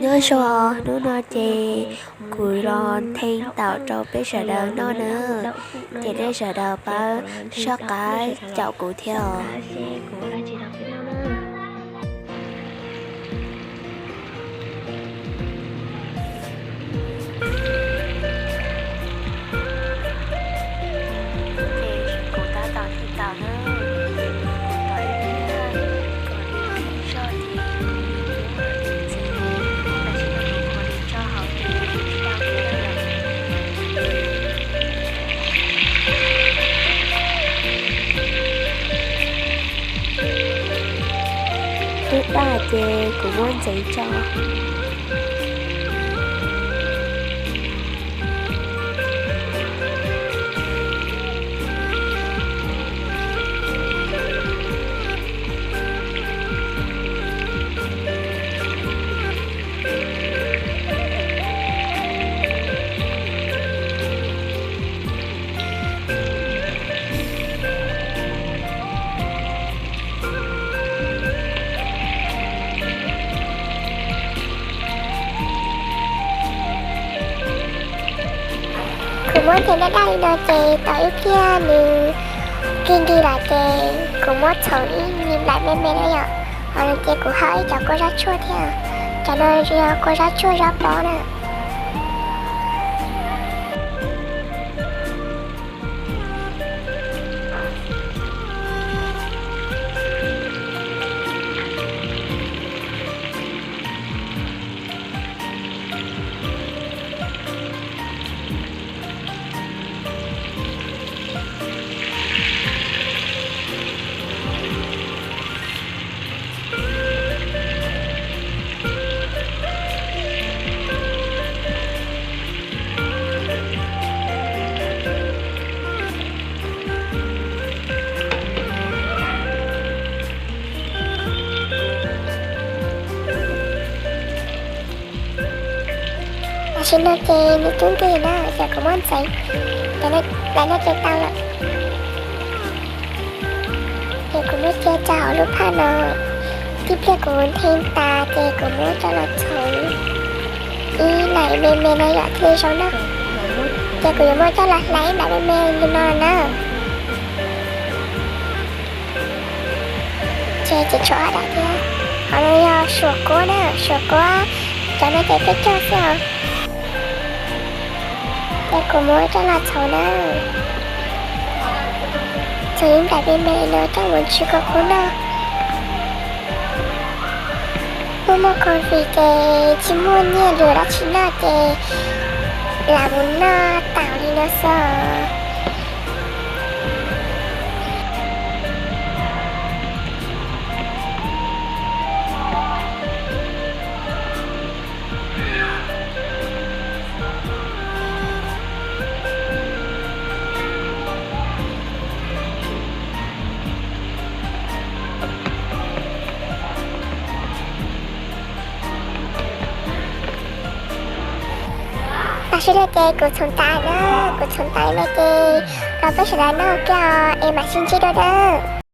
Nyob zoo, hnub no ces kuv los theej taum rau peb sawv daws noj na, ces nej sawv daws pab soj qab caum kuv thiab os. Ces kuv tab tom theej taum na, kuv tab tom theej taum na, kom nws zoj ces kuv yuav muab ntxiv, tam sim no kuv muab nws tso hauv ces nws tsis tau thiab lawm. Twb daj ces kuv muab ntxiv tso. Kuv muab ntxiv daj daj li no ces tau ib pliag nws kis nti lawm ces kuv muab txhoov ib me nplaim me me na yom. Hos no ces kuv hau ib cov kua zaj tshuaj thiab, cov no yog kua zaj tshuaj zaj pob na. Tam sim no ces nws twb nti na, ces kuv muab ntxiv, ces nplaim no ces tau lawm. Ces kuv muab cia tso hauv lub phaj no, ib pliag kuv theej tas ces kuv muab coj los txhoov ib nplaim me me no yom thiaj li zoo na. Ces kuv yuav muab coj los hlais ib nplaim me me li no na. Ces tsis tshuav dab tsi thiab. Qhov no yog suam quab na, suam quab, cov no ces peb cog xwb os. Ces kuv muab coj los txhoov na, txhoov ib nplaim me me no coj mus tsis kua qub noj. Muaj muaj covid ces tsis muaj nyiaj lwm dab tsi noj ces lam mus noj taum li no xwb. Tam sim no ces kuv txhoov tas na, kuv txhoov tas no ces los peb sawv daws noj kiag es mam sib ntsib dua nawb.